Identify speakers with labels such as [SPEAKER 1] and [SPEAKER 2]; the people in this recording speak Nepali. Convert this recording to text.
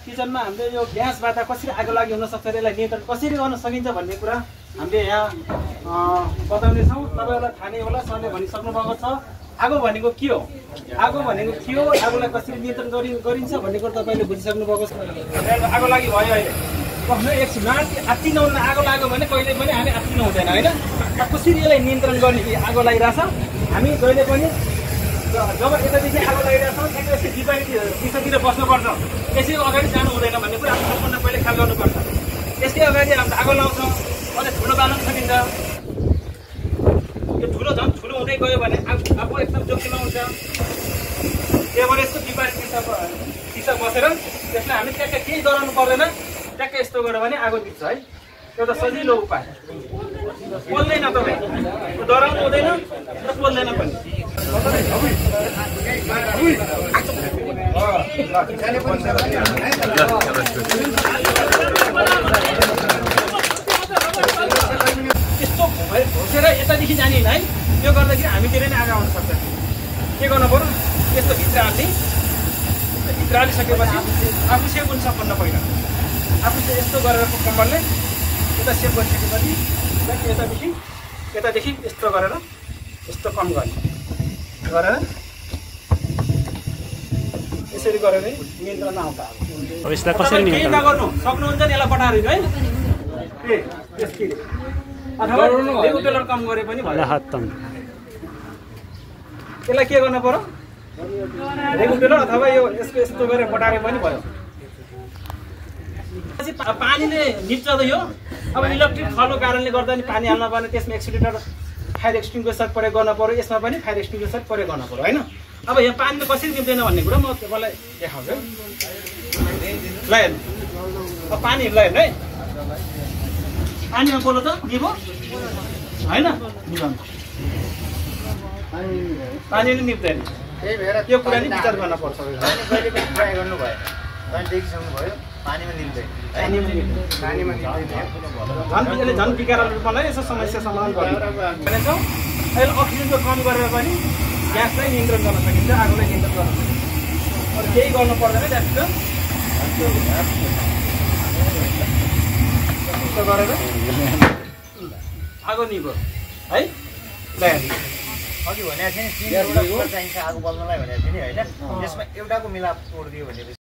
[SPEAKER 1] किचनमा हामीले यो ग्यासबाट कसरी आगो लागि हुन सक्छ यसलाई नियन्त्रण कसरी गर्न सकिन्छ भन्ने कुरा हामीले यहाँ बताउने छौँ। तपाईहरुलाई थाहा नै होला, सरले भनिसक्नु भएको छ आगो भनेको के हो, आगो भनेको के हो, आगोलाई कसरी नियन्त्रण गरिन्छ भन्ने कुरा तपाईले बुझिसक्नु भएको छ। आगो लागि भयो अहिले कस्तो एकछिनमा आत्तिनुहुन्न, आगो लाग्यो भने कहिले पनि हामी आत्तिनु हुँदैन हैन। कसरी यसलाई नियन्त्रण गर्ने कि आगो लागिरहेछ हामी जहिले पनि जब यतादेखि आगो लागिरहेछ त्यसपछि विपरीत दिशातिर बस्नुपर्छ, यसैको अगाडि जानु हुँदैन भन्ने कुरा हामीले सबभन्दा पहिले ख्याल गर्नुपर्छ। यसकै अगाडि हामीले आगो लाउँछ अझै ठुलो बाल्न सकिन्छ। यो ठुलो झन् ठुलो हुँदै गयो भने आगो एकदम जोखिममा हुन्छ। एभरेजको विपरीत दिशा बसेर त्यसलाई हामी ट्याक्कै केही गराउनु पर्दैन, ट्याक्कै यस्तो गर्यो भने आगो निप्छ है। एउटा सजिलो उपाय, पोल्दैन तपाईँ, डराउनु हुँदैन र पोल्दैन पनि। यस्तो घोसेर यतादेखि जाने है, त्यो गर्दाखेरि हामीतिर नै आगो आउन सक्छ। के गर्नु पर्यो, यस्तो भित्र हालिसकेपछि आफू सेप हुन्छ भन्नु पहिला, आफू चाहिँ यस्तो गरेर कम्बलले यता सेप गरिसकेपछि यतादेखि यस्तो गरेर यस्तो कम गरेर यसरी गरेर नियन्त्रणमा आउँछ।
[SPEAKER 2] अब यसलाई कसरी नियन्त्रण
[SPEAKER 1] गर्नु सक्नुहुन्छ नि यसलाई बटाएर है अथवा रेगुलेटर कम गरे पनि भयो। यसलाई के गर्नु पर्यो, रेगुलेटर अथवा यो यसको यस्तो गरेर बटारे पनि भयो। पानीले निप्छ त यो। अब इलेक्ट्रिक खल्नु कारणले गर्दा नि पानी हाल्न पर्ने, त्यसमा एक्सिलेटर फायर एक्सटिङ्ग्विसर प्रयोग गर्न पर्यो, यसमा पनि फायर एक्सटिङ्ग्विसर प्रयोग गर्न पर्यो हैन। अब यहाँ पानीले कसरी निप्दैन भन्ने कुरा म तपाईँलाई देखाउँछु है। ल हेर्नु, अब पानी ल हेर्नु है, पानीमा बोल्नु त निभो होइन, निभाउनु पानीले निप्दैन। यो कुरा नि विचार गर्न पर्छ।
[SPEAKER 3] कहिले पनि ट्राई गर्नुभयो, तपाईँ देखिसक्नु भयो पानीमा निप्दैन,
[SPEAKER 1] झन् बिगारेर रूपमा यसो समस्या समाधान गर्छौँ। अहिले अक्सिजनको कम गरेर पनि ग्यासलाई नियन्त्रण गर्न सकिन्छ, आगोलाई नियन्त्रण गर्न सकिन्छ। अरू केही गर्नु पर्दैन त्यहाँतिर यस्तो गरेर आगो निभो है। ल
[SPEAKER 3] अघि भनेको थिएँ नि 3 एउटा चाहिन्छ आगो बल्नलाई भनेको थिएँ नि होइन, त्यसमा एउटाको मिलाप तोडिदियो भनेपछि